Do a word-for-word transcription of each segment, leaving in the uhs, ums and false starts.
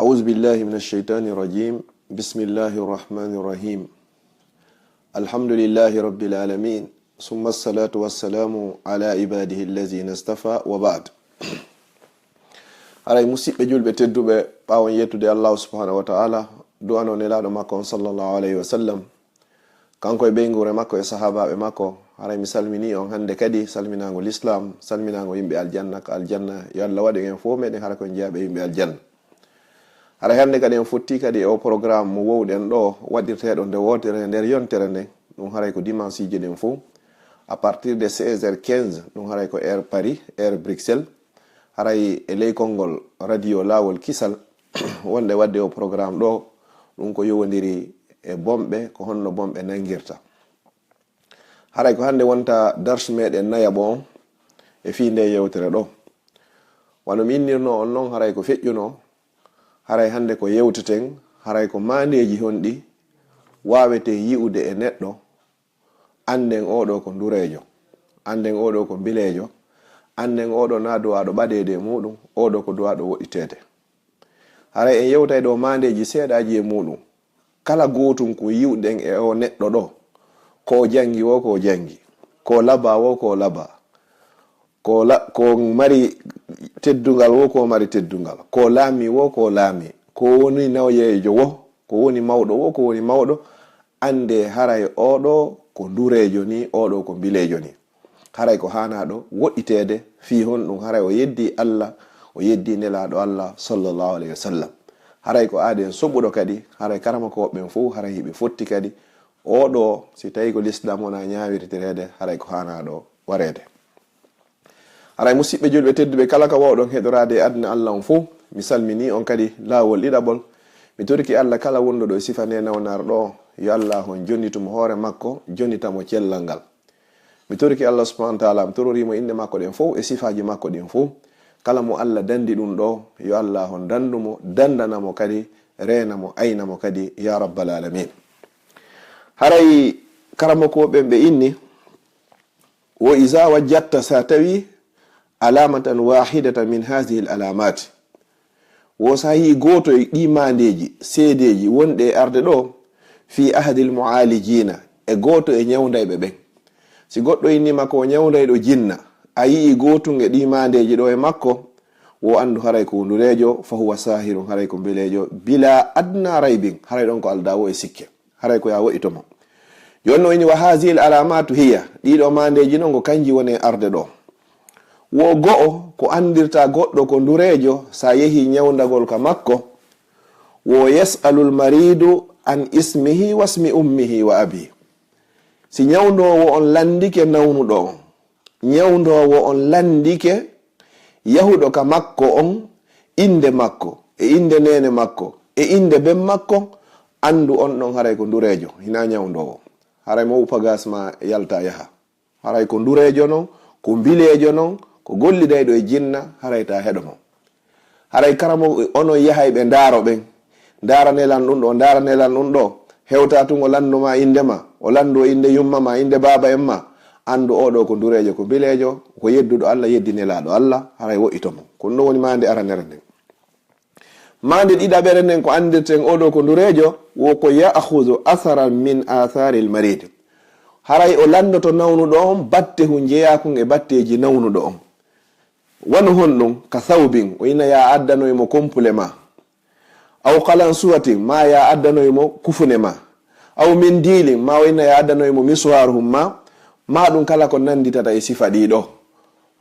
أعوذ بالله من الشيطان الرجيم. بسم الله الرحمن الرحيم. الحمد لله رب العالمين. ثم الصلاة والسلام على عباده الذين اصطفى وبعد. Haray musiɓɓe julɓe tedduɓe, ɓaawon yettude Allahu subhanahu wa ta'ala, du'ano nelaaɗo makko on sallallahu alayhi wa sallam, kanko e ɓeynguure makko e sahaabaaɓe makko, haray mi salminii on hannde kadi salminaango lislaam, salminaango yimɓe aljanna, ka aljanna yo Allah waɗu en fof meɗen hara ko en jeyaaɓe yimɓe aljanna. Haray hannde kadi en fotti kadi e o programme mo wowɗen ɗo, waɗirteeɗo nde wootere nder yontere nden, ɗum haray ko dimanche ji ɗen fof, à partir de seize heures quinze, ɗum haray ko heure Paris, heure Bruxelles, haray e ley konngol radio Laawol Kisal, wonde waɗde o programme ɗo, ɗum ko yowondiri e bomɓe, ko honno bomɓe nanngirta. Haray ko hannde wonta darsu meɗen nayaɓo on e fii nde yewtere ɗo. Wano mi innirno on non, haray ko feƴƴuno, haray hannde ko yewteten, haray ko maandeeji honɗi waaweten yi'ude e neɗɗo, annden oo ɗoo ko ndureejo, annden oo ɗoo ko mbileejo, annden oo ɗoo na duwaaɗo ɓadeede e muuɗum, oo ɗoo ko duwaaɗo woɗɗiteede. Haray en yewtay ɗoo maandeeji seeɗaaji e muuɗum. Kala gootum ko yi'uɗen e oo neɗɗo ɗoo, ko o janngi woo ko o janngi, ko o labaa woo ko o labaa, ko la-, ko mari teddungal woo ko o mari teddungal, ko o laamii woo ko o laamii, ko woni nawyeejo woo, ko woni mawɗo woo ko woni mawɗo, anndee haray oo ɗoo ko ndureejo nii, oo ɗoo ko mbileejo nii. Haray ko haanaaɗo woɗɗiteede fii honɗum, haray o yeddii Allah, o yeddii Nelaaɗo Allah sallallahu alayhi wa sallam. Haray ko aaden soɓuɗo kadi, haray karamokooɓe ɓen fof haray hiɓe fotti kadi, oo ɗoo, si tawii ko lislaam wonaa ñaawirteede, haray ko haanaaɗo wareede. Haray musiɓɓe julɓe tedduɓe, kala ka waawɗon heɗoraade e aduna Allah on fof, mi salminii on kadi laawol ɗiɗaɓol. Mi torike Allah kala wonduɗo e sifa nde nawnaare ɗoo, yo Allah on jonnitu mo hoore makko, jonnita mo cellal ngal. Mi torike Allah subhanahu wa ta'ala, mi tororii mo innde makko ɗen fof e sifaaji makko ɗin fof. Kala mo Allah danndi ɗum ɗoo, yo Allah on danndu mo, danndana mo kadi, reena mo, ayna mo kadi, ya rabbal alamin. Haray karamokooɓe ɓen ɓe inni, wo iza wajjatta, sa tawi alamatan wahidatan min hazihi al alamat, wo so a yi'i gooto e ɗii maandeeji, seedeeji wonɗi e arde ɗoo, fi ahadil mu'aalijina, e gooto e ñawndayɓe ɓen. Si goɗɗo innii ma ko o ñawndayɗo jinna, a yi'i gootum e ɗii maandeeji ɗoo e makko, wo anndu haray ko ndureejo, fa huwa saahirun, haray ko mbileejo, bila adna raybin, haray ɗon ko aldaa woo e sikke. Haray ko yo a woɗɗito mo. Jooni o inni, wa haazihil alaamaatu hiya, ɗii ɗoo maandeeji non ko kanji woni e arde ɗoo. Wo go'o ko anndirta goɗɗo ko ndureejo, so a yehii ñawndagol ka makko, wo yas'alul mariidu an ismihi wasmi ummihi wa abihi. Si ñawndoowo on lanndike nawnuɗo on, ñawndoowo on lanndike yahuɗo ka makko on, innde makko, e innde neene makko, e innde ben makko, anndu on ɗon haray ko ndureejo, hinaa ñawndoowo. Haray mo upagas ma yalta yaha. Haray ko ndureejo non, ko mbileejo non, ko gollidayɗo e jinna, haray ta heɗo mo. Haray karamo onon yahay ɓe ndaaro ɓen. Ndaara nelan ɗum ɗo, ndaara nelan ɗum ɗo. Hewta tun o lannduma innde ma, o lanndu o innde yumma ma, innde baaba en ma. Anndu oo ɗoo ko ndureejo, ko mbileejo, ko yedduɗo Allah, yeddi nelaaɗo Allah, haray woɗɗito mo. Ko ɗum ɗon woni maande aranere nden. Maande ɗiɗaɓere nden ko anndirten oo ɗoo ko ndureejo, wo ko ya'khuzu atharan min atharil marid. Haray o lanndoto nawnuɗo on batte hun jeyaakun e batteeji nawnuɗo on. Wano honɗum, ka thawbin, o ina ya addanoy mo kompule ma. Aw qalansuwatin, ma ya addanoy mo kufune ma. Aw mindilin, ma o ina ya addanoy mo miswaruhum ma. Ma ɗum kala ko nannditata e sifa ɗii ɗoo.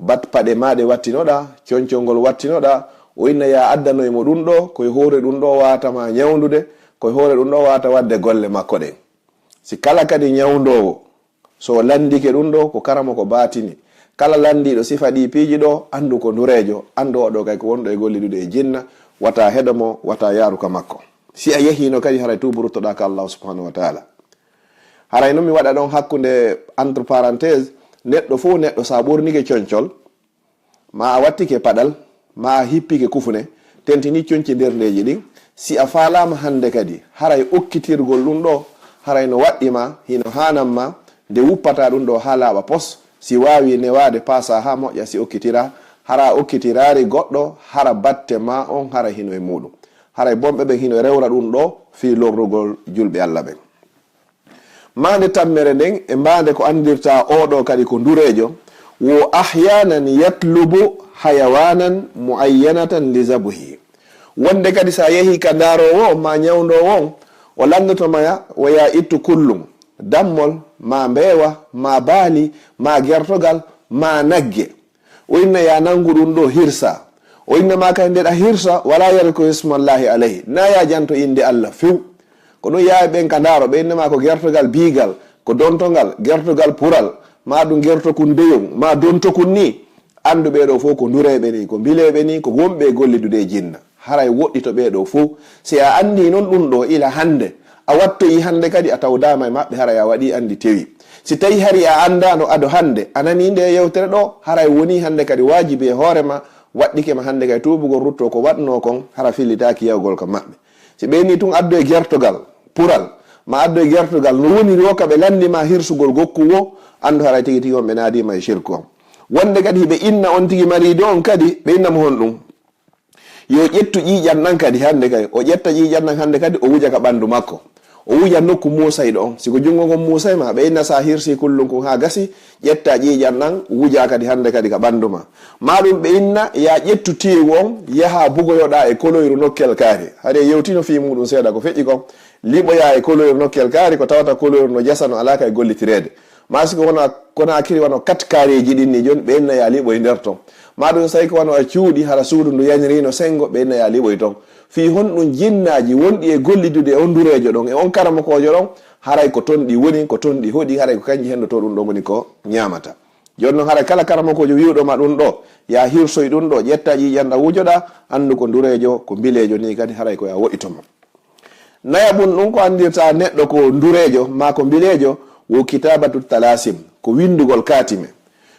Bat paɗe ma ɗe wattinoɗa, concol ngol wattinoɗa, o ina ya addanoy mo ɗum ɗoo, ko e hoore ɗum ɗoo wata ma ñawndude, ko e hoore ɗum ɗoo wata waɗde golle makko ɗen. Si kala kadi ñawndoowo, so o lanndike ɗum ɗoo, ko karamo ko baatini. Kala lanndiiɗo sifa ɗii piiji ɗoo, anndu ko ndureejo, anndu oo ɗoo kay ko wonɗo e gollidude e jinna, wata heɗo mo, wata yaaru ka makko. Si a yehiino kadi, haray tuubu ruttoɗaa ka Allahu subhanahu wa ta'ala. Haray non mi waɗa ɗon hakkunde entre parenthèse, neɗɗo fof neɗɗo, sa ɓornike concol, ma a wattike paɗal, ma a hippike kufune, tentini conci nder ndeeji ɗin, si a faalaama hannde kadi, haray okkitirgol ɗum ɗoo, haray no waɗɗi ma, hino haanan ma, nde wuppata ɗum ɗoo haa laaɓa pos, si waawi newaade paasa haa moƴƴa si okkitira, hara a okkitiraari goɗɗo, hara batte ma on, hara hino e muuɗum. Haray bonɓe ɓen hino rewra ɗum ɗo fii lorrugol julɓe Alla ɓen. Maande tammere nden e maande ko anndirta oo ɗoo kadi ko ndureejo, wo ahyaanan yatlubu hayawaanan muayyanatan li zabuhi. Wonde kadi so a yehii ka ndaaroowo on maa ñawndoowo on, o lanndotoma ya, wo yaa ittu kullum, dammol, maa mbeewa, maa baali, maa gertogal, maa nagge. O inna ya nanngu ɗum ɗoo hirsa. O inna ma kadi nde ɗa hirsa, wala yadhkuru ismallahi alayhi. Na ya janto innde Alla few. Ko ɗum yaawi ɓen ka ndaaro, ɓe inna ma ko gertogal biigal, ko dontogal, gertogal pural, maa ɗum gertokun deyon, maa dontokun nii. Anndu ɓee ɗoo fow ko ndureeɓe nii, ko mbileeɓe nii, ko wonɓe e gollidude e jinna. Haray woɗɗito ɓee ɗoo fow. Si a anndii non ɗum ɗoo ila hannde, a wattoyii hannde kadi a tawdaama e maɓɓe, haray a waɗii anndi tewi. Si tawii hari a anndaano ado hannde, a nanii ndee yewtere ɗoo, haray wonii hannde kadi waajibi e hoore ma, waɗɗike ma hannde kadi tuubugol ruttoo ko waɗnoo kon, hara fillitaaki yawgol ka maɓɓe. Si ɓe nii tun addoyi gertogal, pural, maa addoyi gertogal, no woniri wo ka ɓe lanndi ma hirsugol gokku wo, anndu haray tigi tigi on ɓe naadii ma e sirku on. Wonde kadi hiɓe inna on tigi mariido on kadi, ɓe inna mo honɗum? Yo ƴettu ƴiiƴan ɗan kadi hannde kay, o ƴetta ƴiiƴan ɗan hannde kadi, o wuja ka ɓanndu makko. O wuja nokku muusayɗo on. Si ko junngo ngon muusay ma, ɓe inna sa hirsii kullum kun haa gasi, ƴetta ƴiiƴan ɗan, wuja kadi hannde kadi ka ɓanndu ma. Maa ɗum ɓe inna, ya ƴettu teewu on, yaha bugoyoɗaa e koloyru nokkel kaari. Hari yewtino fii muuɗum seeɗa ko feƴƴi kon. Liɓoyaa e koloyru nokkel kaari, ko tawata koloyru no jasa, no alaa kay gollitireede. Maa si ko wona, Konaakiri wano kat kaareeji ɗin ni jooni, ɓe inna ya liɓoy nder ton. Maa ɗum si tawi ko wano a cuuɗi, hara suudu ndu yaniriino senngo, ɓe inna ya liɓoy ton. Fii honɗum jinnaaji wonɗi e gollidude e on ndureejo ɗon, e on karamokoojo ɗon, haray ko ton ɗi woni, ko ton ɗi hoɗi, haray ko kanji henndotoo ɗum ɗo woni ko ñaamata. Jooni non haray kala karamokoojo wi'uɗo ma ɗum ɗo, ya hirsoy ɗum ɗo, ƴetta ƴiiƴan ɗan wujoɗaa, anndu ko ndureejo, ko mbileejo nii kadi haray ko ya woɗɗito mo. Nayaɓun ɗum ko anndirta neɗɗo ko ndureejo maa ko mbileejo, wo kitaabatu talaasim, ko winndugol kaatime.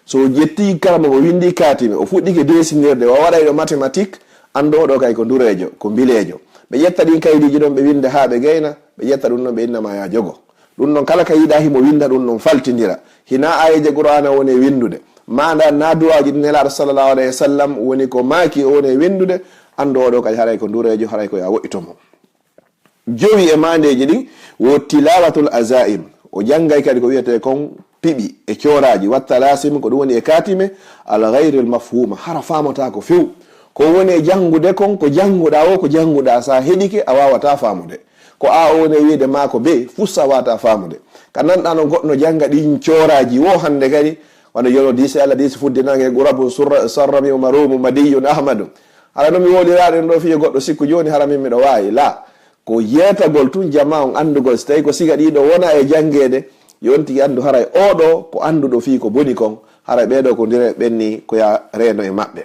So o ƴetti karama, o winndi kaatime, o fuɗɗike deesinirde, o waɗay ɗo mathématique, anndu oo ɗoo kay ko ndureejo, ko mbileejo. Ɓe ƴetta ɗin kaydiiji ɗon, ɓe winnda haa ɓe gayna, ɓe ƴetta ɗum ɗon, ɓe inna ma ya jogo. Ɗum ɗon kala ka yiɗaa himo winnda ɗum ɗon faltindira. Hinaa aayeeje Qur'aana woni e winndude. Maa ndaa naa duwaaji ɗi Nelaaɗo sallallahu alayhi wa sallam woni ko maaki o woni e winndude, anndu oo ɗoo kadi haray ko ndureejo, haray ko ya woɗɗito mo. Jowi e maandeeji ɗin wo tilawatul azaim. O janngay kadi ko wi'etee kon piɓi e cooraaji, wa talaasim, ko ɗum woni e kaatime, al ghayril mafhuma, hara faamotaako few. Ko woni e janngude kon, ko jannguɗaa o, ko jannguɗaa, sa heɗike, a waawataa faamude. Ko a o woni e wi'ude maa ko bee, fus a waawataa faamude. Ka nanɗaa non goɗɗo no jannga ɗin cooraaji wo hannde kadi, wano yolo diise Alla diise fudde nange, gurabun surra-, sarrami umarumu madiyun ahmadu. Hara no mi woliraɗo en ɗo fiye goɗɗo sikku jooni hara min miɗo waawi. La, ko yeetagol tun jama on anndugol. Si tawi ko siga ɗiɗo wona e janngeede, yo on tigi anndu haray oo ɗoo ko annduɗo fii ko boni kon, haray ɓee ɗoo ko ndire ɓenni ko ya reeno e maɓɓe.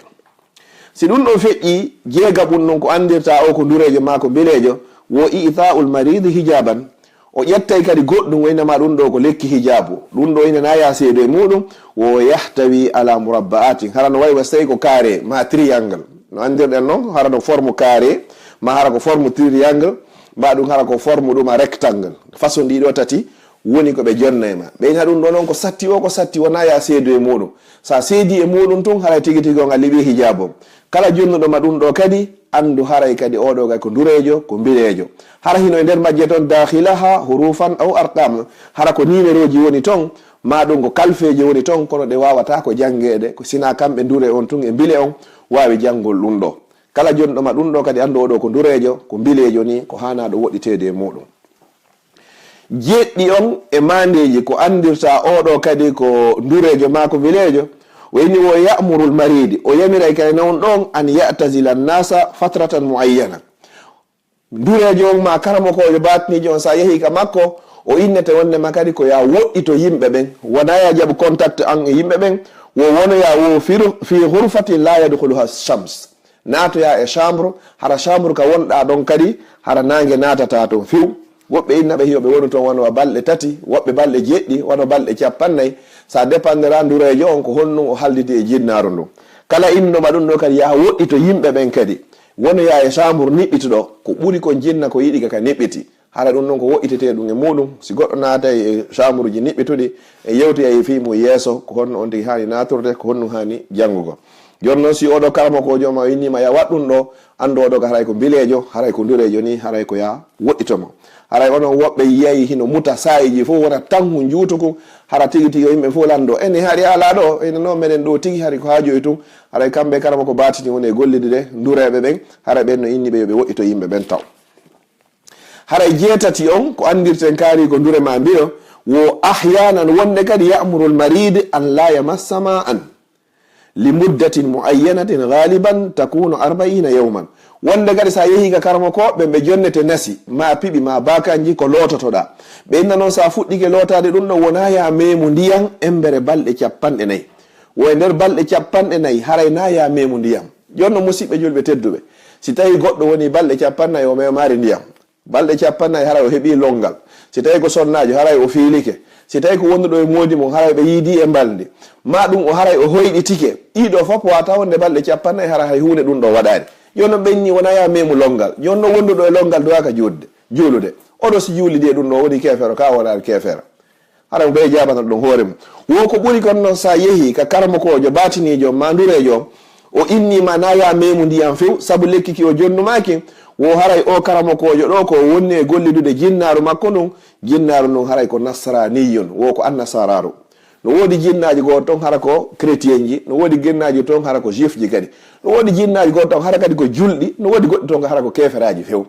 Si ɗum ɗoo feƴƴi, jeegaɓun non ko anndirta o ko ndureejo maa ko mbileejo, wo i'thaa'ul mariidi hijaaban, o ƴettay kadi goɗɗum, o inna ma ɗum ɗoo ko lekki hijaabu. Ɗum ɗoo ina na ya seedo e muɗum, wo yahtawi ala murabba'atin. Hara no wayi wa sey ko carré, ma triangle. No anndirɗen non, hara no forme carré, ma hara ko forme triangle, ma ɗum hara ko forme ɗum a rectangle. Façon ɗi ɗoo tati woni ko ɓe jonna e ma. Ɓe ina ɗum ɗoo non ko satti o, ko satti wona ya seedo e muɗum. Sa seedi e muɗum tun, haray tigi tigi on a liɓi hijaabu on. Kala jonnuɗo ma ɗum ɗoo kadi, anndu haray kadi oo ɗoo kay ko ndureejo, ko mbileejo. Hara hino e nder majje ton, dakhilaha hurufan aw arqam. Hara ko nimerooji woni ton, ma ɗum ko kalfeeje woni ton, kono ɗe waawataa ko janngeede, ko sinaa kamɓe ndure on tun e mbile on waawi janngol ɗum ɗoo. Kala jonnuɗo ma ɗum ɗoo kadi, anndu oo ɗoo ko ndureejo, ko mbileejo ni, ko haanaaɗo woɗɗiteede e muɗum. Jeeɗiɗi on e maandeeji ko anndirta oo ɗoo kadi ko ndureejo maa ko mbileejo, o inni wo ya'murul mariidi, o yamiray kadi non ɗon an ya'tazila nnaasa fatratan muayyana. Ndureejo on maa karamokoojo baatiniijo on, sa yehii ka makko, o innete wondema kadi ko ya woɗɗito yimɓe ɓen, wona ya jaɓu contact an e yimɓe ɓen, wo wono ya wo fi ru-, fi ghurfatin la yadkhuluha shams. Naatoyaa e chambre, hara chambre ka wonɗaa ɗon kadi, hara naange naatataa ton few. Woɓɓe inna ɓe hiyo ɓe wonu ton wano balɗe tati, woɓɓe balɗe jeeɗiɗi, wano balɗe cappannayi. Sa dépendera ndureejo on ko honɗum o halditi e jinnaaru ndun. Kala innuɗo ma ɗum ɗoo kadi, yaha woɗɗito yimɓe ɓen kadi. Wonoyaa e chambre niɓɓituɗo, ko ɓuri kon jinna ko yiɗi ka ka niɓɓiti. Hara ɗum noon ko woɗɗitetee ɗum e muuɗum. Si goɗɗo naatay e caamuruuji niɓɓituɗi, e yewtoyay e fii mum yeeso, ko honno on tigi haani naaturde, ko honno haani janngugo. Jooni noon, si oɗo karamokoojo ma o innii ma ya waɗ ɗum ɗo, anndu oɗo ka haray ko mbileejo, haray ko ndureejo nii, haray ko ya woɗɗito mo. Haray onon woɓɓe yiyay hino muta saa'iiji fof wona tanhu njuutuku, hara tigi tigi o yimɓe fof lanndo. Ene hari alaa ɗo, ene noon meɗen ɗo tigi hari ko haajoyi tun. Haray kamɓe karamoko baatini woni e gollidude ndureeɓe ɓen, haray ɓen no inni ɓe yo ɓe woɗɗito yimɓe ɓen taw. Haray jeetati on, ko anndirten kaari ko ndure ma mbiyo, wo ahyaanan wonde kadi ya'murul mariid an laa yamassa ma'an li muddatin muayyanatin ghaliban takunu arbaina yawman. Wonde kadi sa yehi ka karamokooɓe ɓe jonnete nasi, ma piɓi, ma bakanji ko loototoɗa. Ɓe inna noon sa fuɗɗike lootaade ɗum ɗon wona ya meemu ndiyan embere balɗe capanɗe nayi. Wo e nder balɗe capanɗe nayi haray na ya meemu ndiyan. Jooni no musiɓɓe julɓe tedduɓe, si tawi goɗɗo woni balɗe capanɗe nayi o meemaari ndiyan, balɗe capanɗe nayi haray o heɓii lonngal. Si tawi ko sonnaajo haray o fiilike. Si tawi ko wonduɗo e moodi mum haray ɓe yiidii e mbalndi. Ma ɗum o haray o hoyɗitike. Ɗii ɗoo fof wata wonde balɗe capanɗe nayi hara hay huunde ɗum ɗoo waɗaani. Jooni no ɓenni wona ya meemu lonngal. Jooni no wonduɗo e lonngal duwaaka juulde, juulude. Oɗo si juulidi e ɗum ɗoo woni keefeero ka wonaani keefeero. Hara mo ɓe jaabanata ɗum hoore mum. Wo ko ɓuri kon noon sa yehi ka karamokoojo baatiniijo ma ndureejo, o inni ma na ya meemu ndiyan few, sabu lekki ki o jonnumaaki, wo haray o karamokoojo ɗo ko wonni e gollidude jinnaaru makko ndun, jinnaaru ndun haray ko nasraniyun, wo ko annasaraaru. No woodi jinnaaji goo ton hara ko chrétienji, no woodi jinnaaji ton hara ko juifji kadi. No woodi jinnaaji goo ton hara kadi ko julɗi, no woodi goɗɗi ton hara ko keeferaaji few.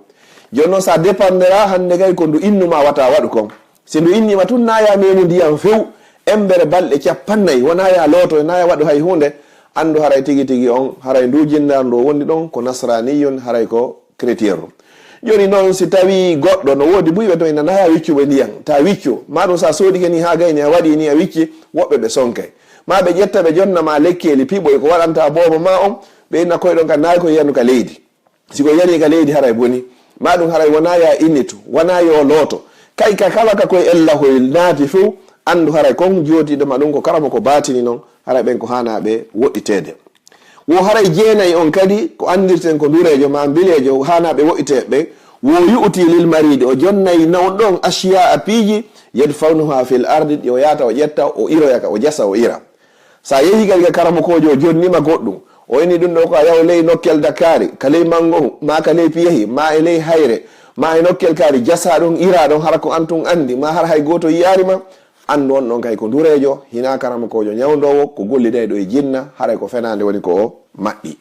Jooni noon sa dépendera hannde kay ko ndu innuma wata waɗu kon. Si ndu innima tun na ya meemu ndiyan few, embere balɗe capanɗe nayi, wona ya looto, na ya waɗu hay huunde, anndu haray tigi tigi on, haray ndu jinnaaru ndu wondi ɗon ko nasraniyun, haray ko chrétien ru. Jooni noon si tawi goɗɗo no woodi buyɓe ton ina na ya wiccuɓe ndiyan, ta wiccu, ma ɗum sa soodike ni ha gayni a waɗi ni a wicci, woɓɓe ɓe sonkay. Ma ɓe ƴetta ɓe jonna ma lekkeeli piɓoy ko waɗanta boobo ma on, ɓe inna koy ɗon ka nayi ko yanu ka leydi. Si ko yani ka leydi haray boni, ma ɗum haray wona ya innitu, wona yo looto. Kay ka kala ka koye ellahoy naati few, anndu haray kon jootiiɗo ma ɗum ko karamo ko baatini non, haray ɓen ko haanaa ɓe woɗɗiteede. Wo haray jeenay on kadi ko anndirten ko ndureejo ma mbileejo haanaa ɓe woɗɗitee ɓe, wo yu'ti lil maridi, o jonnay nawɗo on ashiya'a piiji, yadfanuha fil ardi, ɗi o yaata o ƴetta, o iroya ka, o jasa o ira. Sa yehi kadi ka karamokoojo o jonnima goɗɗum, o inni ɗum ɗo ko a yaw ley nokkel dakkaari, ka ley mango, ma ka ley piyahi, ma e ley hayre, ma e nokkel kaari jasa ɗon, ira ɗon, hara ko an tun anndi, ma hara hay gooto yiyaari ma, anndu on ɗon kay ko ndureejo, hina karamokoojo ñawndoowo, ko golliday ɗo e jinna, haray ko fenaande woni ko o maɓɓi.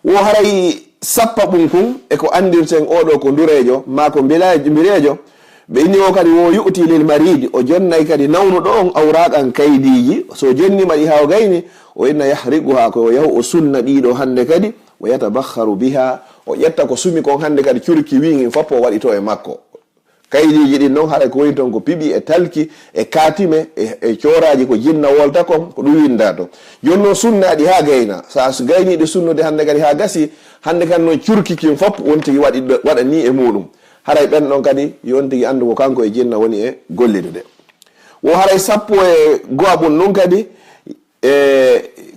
Wo haray sappa ɓum kun e ko anndirten oɗo ko ndureejo, maa ko mbilay-, mbireejo, ɓe inni o kadi wo yu'ti lil maridi, o jonnay kadi nawnuɗo on awraqan kaydiiji, so jonnima ɗi haa o gayni, o inna yahriquha ko o yahu o sunna ɗiɗo hannde kadi, o yatabakharu biha, o ƴetta ko sumi kon hannde kadi curki wiŋi foppo waɗi to e makko. Kaydiiji ɗin noon haray ko woni toon ko piɓi e talki e kaatime e, e cooraaji ko jinna wolta kon, ko ɗum winndaa toon. Jooni noon sunnaaɗi haa gayna, so a gayniiɗo sunnude hannde kadi haa gasi, hannde kan noon curki kin fof won tigi waɗi ɗo, waɗa nii e muuɗum. Haray ɓen ɗon kadi yo on tigi anndu ko kanko e jinna woni e gollidude. Wo haray sappo e go'aɓun ɗum kadi, e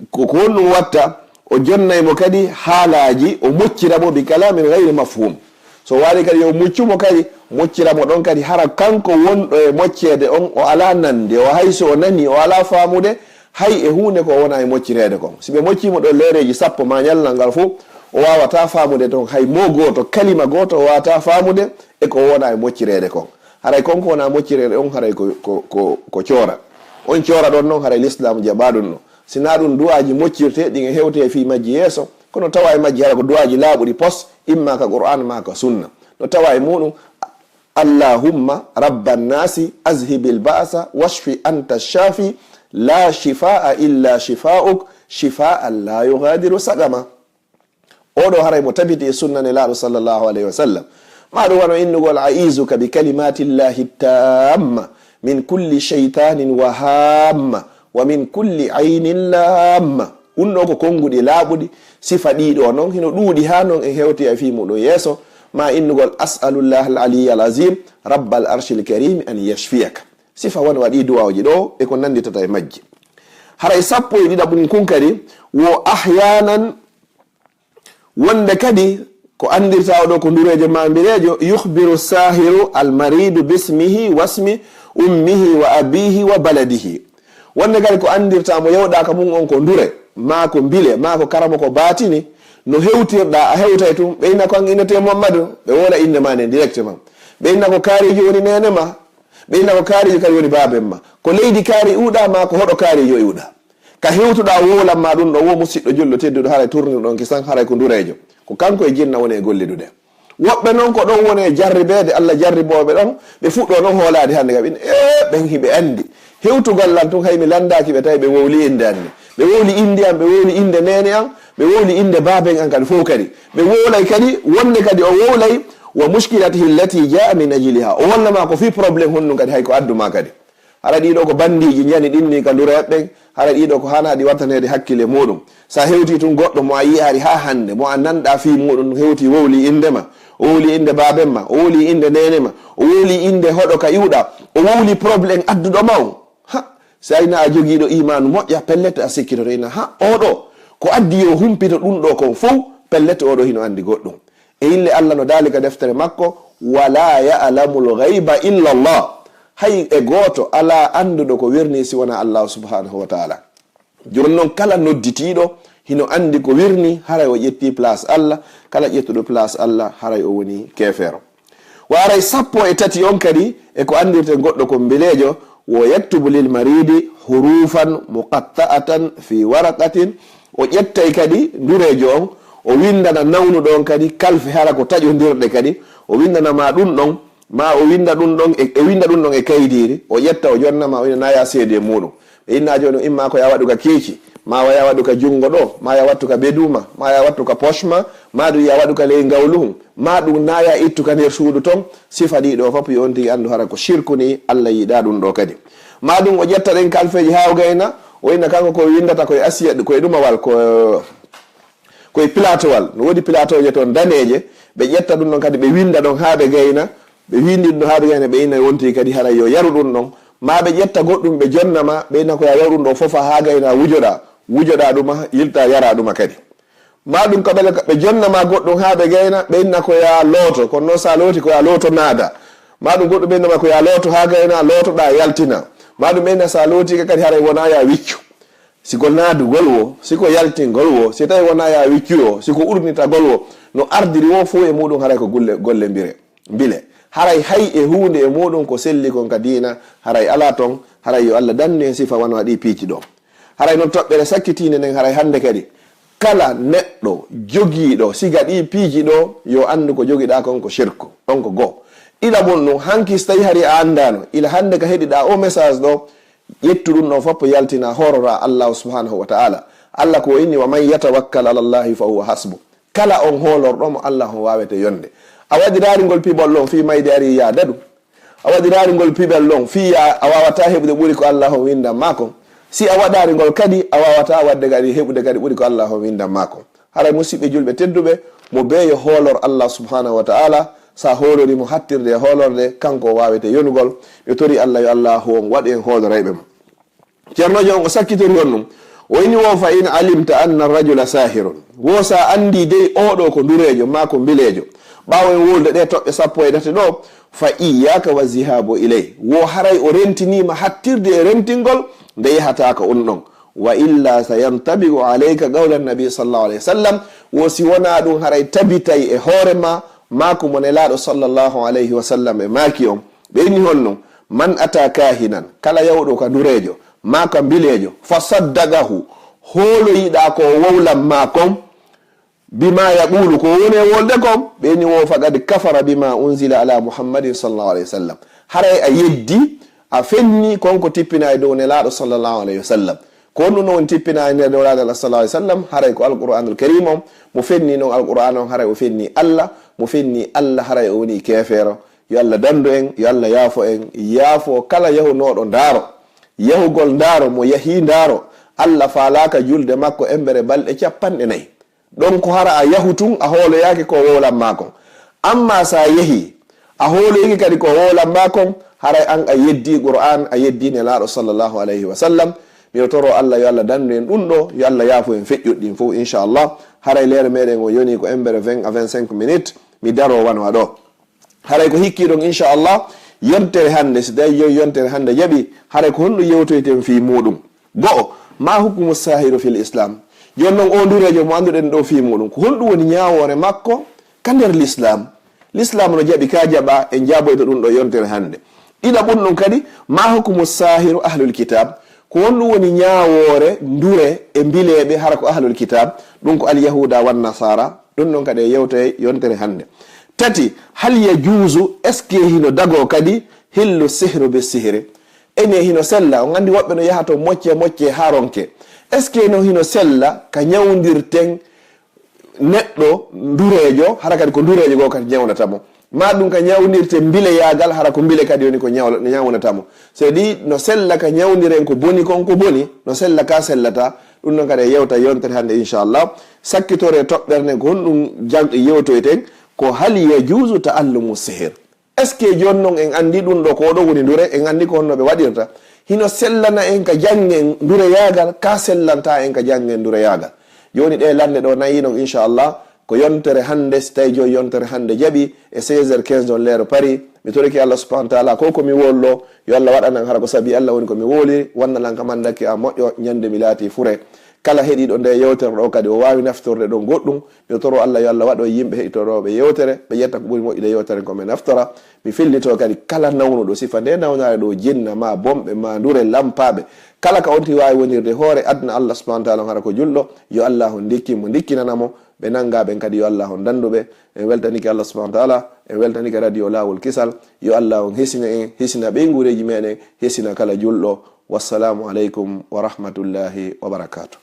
ko, ko honɗum watta? O jonnay mo kadi haalaaji, o moccira mo bi kalamin gayri mafhum. So waali kadi yo muccu mo kadi, moccira mo ɗon kadi hara kanko wonɗo e mocceede on, o alaa nande, o hay so o nani, o alaa faamude, hay e huunde ko wona e moccireede kon. Si ɓe moccii mo ɗon leereeji sappo ma ñallal ngal fof, o waawataa faamude toon hay mo gooto, kalima gooto o waawataa faamude e ko wona e moccireede kon. Haray kon ko wona moccireede on, haray ko, ko, ko, ko coora. On coora ɗon noon, haray Lislaam jaɓaa ɗum no. Sinaa ɗum du'aaji moccirte, ɗin e hewte fii majji yeeso, kono tawa e majji hara ko du'aaji laaɓuɗi pos, imma ka Qur'aan maa ka Sunna. No tawa e muuɗum, Allahumma rabban naasi azhibil ba'sa washfi anta shafi la shifaa illa shifauk shifaan la yughadiru saqama. Oɗo haray mo tabiti e sunna Nelaaɗo sallallahu alayhi wa sallam. Ma ɗum wano innugol, "A'izuka bi kalimatillahi tamma min kulli shaytanin wa hamma wa min kulli aynin lamma." Ɗum ɗo ko konnguɗi laaɓuɗi, sifa ɗiɗo noon hino ɗuuɗi haa noon en hewtoya fii muɗum yeeso. Ma innugol, "As'alullaha al-aliyya al-azim rabbal arshil karimi an yashfiyaka." Sifa won waɗi duwawji ɗo e ko nannditata e majji. Haray sappo e ɗiɗaɓun kun kadi wo ahyanan wonde kadi Ko anndirta o ɗo ko ndureejo ma mbireejo, yukhbiru sahiru al maridu bismihi wasmi ummihi wa abihi wa baladihi. Wonde kadi ko anndirta mo yawɗaka mum on ko ndure, maa ko mbile, maa ko karamo ko baatini, no hewtirɗa, a hewtay tun, ɓe inna ko an innete Muhammadu, ɓe wowla innde ma nden directement. Ɓe inna ko kaarijo woni neene ma, ɓe inna ko kaarijo kadi woni baaben ma. Ko leydi kaari iwɗa maa ko hoɗo kaarijo iwɗa. Ka hewtuɗa wowlan ma ɗun ɗon, wo musiɗɗo julɗo tedduɗo, haray turnirɗon kisan, haray ko ndureejo. Ko kanko e jinna woni e gollidude. Woɓɓe non ko ɗon woni e jarribeede, Allah jarribooɓe ɗon, ɓe fuɗɗo non hoolaade hannde kam. Ina, ee, ɓen hiɓe anndi. Hewtugol lan tun, hay mi lanndaaki ɓe, tawi ɓe wowli innde an ne. Ɓe wowli innde an, ɓe wowli innde neene an, ɓe wowli innde baaben an kadi fow kadi. Ɓe wowlay kadi, wonde kadi o wowlay wa mushkilatihi allati jaa min ajliha. O wonna ma ko fii problème honɗun kadi, hay ko addu ma kadi. Hara ɗii ɗoo ko banndiiji njani ɗin nii ka ndureeɓe ɓen, hara ɗii ɗoo ko haanaa ɗi wattaneede hakkille muuɗum. So a hewtii tun goɗɗo mo a yi'aali haa hannde, mo a nanɗaa fii muuɗum, hewtii wowli innde ma, o wowli innde baaben ma, o wowli innde neene ma, o wowli innde hoɗo ka iwɗaa, o wowli problème adduɗo ma on. Ha, si a inaa a jogiiɗo iimaanu moƴƴa, pellet a sikkitoto ina, ha, oo ɗoo, ko addi yo humpito ɗun ɗoo kon fow, pellet oo ɗoo hino anndi goɗɗum. E ille Allah no daali ka deftere makko, "Wala ya'lamul ghayba illa Allah." Hay e gooto alaa annduɗo ko wirnii si wonaa Allah subhanahu wa ta'ala. Jooni non, kala nodditiiɗo hino anndi ko wirnii, haray o ƴettii place Allah, kala ƴettuɗo place Allah, haray o woni keefeero. Wa haray sappo e tati on kadi, e ko anndirten goɗɗo ko mbileejo, wo yaktubu lil maridi hurufan muqatta'atan fi waraqatin, o ƴettay kadi ndureejo on, o winndana nawnuɗo on kadi kalfe hara ko taƴondirɗe kadi, o winndana ma ɗun ɗon, ma o winnda ɗun ɗon e, e winnda ɗun ɗon e kaydiiri, o ƴetta o jonna ma, o inna na ya seede muuɗum. Ɓe inna jooni, imma ko ya waɗu ka keeci, ma wa ya waɗu ka junngo ɗoo, ma ya wattu ka beduuma, ma ya wattu ka poche ma, ma ɗun ya waɗu ka ley ngawluhun, ma ɗun na ya ittu ka nder suudu ton. Sifa ɗii ɗoo fof yo on tigi anndu hara ko shirku nii, Allah yiɗaa ɗun ɗoo kadi. Ma ɗun o ƴetta ɗen kalfeeji haa o gayna, o inna kanko ko winndata ko e asiyat, ko e ɗumawal, ko ko e pilatowal, no woodi pilatooje ton daneeje, ɓe ƴetta ɗun ɗon kadi ɓe winnda ɗon haa ɓe gayna, ɓe winndi ɗun ɗon haa ɓe gayna, ɓe inna wonti kadi hara yo yaru ɗun ɗon, ma ɓe ƴetta goɗɗum ɓe jonna ma, ɓe inna ko ya yaru ɗun ɗon fofa haa gayna wujoɗaa, wujoɗaa ɗuma, yilta yara ɗuma kadi. Ma ɗun ko ɓe, ɓe jonna ma goɗɗum haa ɓe gayna, ɓe inna ko ya looto, kono non sa looti ko ya looto naada. Ma ɗun goɗɗum ɓe inna ma ko ya looto haa gayna, lootoɗaa yaltina. Ma ɗun ɓe inna sa looti kadi haray wona ya wiccu. Si ko naadugol wo, si ko yaltingol wo, si tawi wonaa ya wiccu wo, si ko urnitagol wo, no ardiri wo fow e muuɗum haray ko gulle, golle mbire, mbile. Haray hay e huunde e muuɗum ko selli kon ka diina, haray alaa ton, haray yo Allah dandu en sifa wano ɗii piiji ɗoo. Haray non toɓɓere sakkitiinde nden, haray hannde kadi, kala neɗɗo jogiiɗo siga ɗii piiji ɗoo, yo anndu ko jogiɗaa kon ko shirku, on ko goo. Ila mun ɗum, hanki si tawi hari a anndaano, ila hannde ka heɗiɗaa o message ɗoo, ƴettu ɗum ɗon fof yaltina, hoororaa Allahu subhanahu wa ta'ala. Allah ko o inni, "Wa man yatawakkal ala Allahi fa huwa hasbu." Kala on hoolorɗo mo Allah, on waawete yonde. A waɗiraari ngol piɓol ɗon fii mayde ari ya daɗu. A waɗiraari ngol piɓol ɗon fii ya a waawataa heɓude ɓuri ko Allah on windan maa kon. Si a waɗaari ngol kadi, a waawataa waɗde kadi heɓude kadi ɓuri ko Allah on windan maa kon. Haray musiɓɓe julɓe tedduɓe, mo bee yo hoolor Allah subhanahu wa ta'ala, sa hoolori mo hattirde e hoolorde, kanko o waawete yonugol. Yo tori Allah, yo Allah on waɗu en hoolorayɓe mo. Ceernojo on o sakkitori on ɗum. O inni wo, "Fa in alimta anna rajula sahirun." Wo sa anndi dey oɗo ko ndureejo maa ko mbileejo. Ɓaawo en wolde ɗe toɓɓe sappo e tati ɗo, "Fa iyyaka wa zihabo ilay." Wo haray o rentinima hattirde e rentingol nde yahata ko on ɗon. "Wa illa sa yantabi'u alayka qawla nabi sallallahu alayhi wa sallam." Wo si wona ɗum haray tabitay e hoore ma, maaku mo Nelaaɗo sallallahu alayhi wa sallam e maaki on. Ɓe inni honno? "Man ata kahinan," kala yawɗo ka ndureejo, maa ka mbileejo, "fa saddaqahu," hooloyiɗaa ko o wowlan maa kon, "bima yaqulu," ko woni e wolde kon, ɓe inni wo, "faqad kafara bima unzila ala Muhammadin sallallahu alayhi wa sallam." Haray a yeddi, a fenni kon ko tippina e dow Nelaaɗo sallallahu alayhi wa sallam. Ko honɗum non woni tippina e nder dow Nelaaɗo sallallahu alayhi wa sallam? Haray ko Alqur'anul Karim on, mo fenni non Alqur'an on, haray o fenni Allah, mo fenni Allah, haray o woni keefeero. Yo Allah dandu en, yo Allah yaafo en, yaafo kala yahunooɗo ndaaro. Yahugol ndaaro, mo yahii ndaaro, Allah faalaaka julde makko embere balɗe cappanɗe nayi. Ɗon ko hara a yahu tun, a hooloyaaki ko wowlan maa kon. Amma sa yahii, a hooloyike kadi ko wowlan maa kon, haray an a yeddii Qur'an, a yeddii Nelaaɗo sallallahu alayhi wa sallam. Yo toro Allah, yo Allah dandu en ɗum ɗo, yo Allah yaafo en feƴƴuɗi ɗin fof, inchallah. Haray leere meɗen o yoni ko embere vingt à vingt-cinq minutes. Mi daro wano ɗo. Haray ko hikki ɗon, inchallah, yontere hannde, si tawi yo yontere hannde jaɓi, haray ko honɗum yewtoyten fii muɗum? Go'o, ma hukumu sahiru fil islam? Jooni non, o ndureejo mo annduɗen ɗo fii muɗum, ko honɗum woni ñaawoore makko ka nder l'islam? L'islam no jaɓi ka jaɓa, en jaaboyto ɗum ɗo yontere hannde. Ɗiɗaɓun ɗum kadi, ma hukumu sahiru ahlul kitab? Ko honɗum woni ñaawoore ndure e mbileeɓe hara ko ahlul kitab? Ɗum ko al yahuda wan nasara. Ɗum ɗon kadi e yewtoye yontere hannde. Tati, hal yajuuzu, est-ce que hino dagoo kadi hillu sihru bi sihri? Ene hino sella, on anndi woɓɓe no yaha to mocce mocce haa ronke. Est-ce que no hino sella ka ñawndirten neɗɗo ndureejo, hara kadi ko ndureejo goo kadi ñawnata mo? Ma ɗum ka ñawndirte mbileyaagal, hara ko mbile kadi woni ko ñawla-, ñawnata mo? So ɗi no sella ka ñawndiren ko boni kon ko boni, no sella ka sellata, ɗum ɗon kadi e yewta yontere hannde, inchallah. Sakkitore toɓɓere nden ko honɗum jang-, yewtoyten? Ko hal yajuuzu ta'allumu sihir? Est-ce que jooni non en anndi ɗum ɗo ko ɗo woni ndure, en anndi ko honno ɓe waɗirta? Hino sellana en ka janngen ndureyaagal, ka sellanta en ka janngen ndureyaagal? Jooni ɗe lande ɗo nayi non, inchallah, ko yontere hannde, si tawi jooni yontere hannde jaɓi, e seize heures quinze on leero Paris. Mi torike Allah subhanahu wa taala, ko ko mi wollo, yo Allah waɗanan hara ko sabi Allah woni ko mi woli, wannanan ka man dakki a moƴƴo, ñande mi laati fure. Kala heɗiiɗo nde yewtere ɗo kadi o waawi naftorde ɗon goɗɗum, mi toro Allah yo Allah waɗo yimɓe heɗitooɓe yewtere, ɓe ƴetta ko ɓuri moƴƴude yewtere ko ɓe naftora. Mi fillito kadi kala nawnuɗo sifa nde nawnaare ɗo, jinna ma bomɓe ma ndure lampaaɓe. Kala ka on ti waawi wonirde hoore aduna Allah subhanahu wa taala on hara ko julɗo, yo Allah on ndikkin mo, ndikkinana mo, ɓe nannga ɓen kadi yo Allah on danndu ɓe. En weltanike Allah subhanahu wa taala, en weltanike radio Laawol Kisal. Yo Allah on hisina en, hisina ɓeynguureeji meɗen, hisina kala julɗo. Wassalamu aleykum wa rahmatullahi wa barakatuh.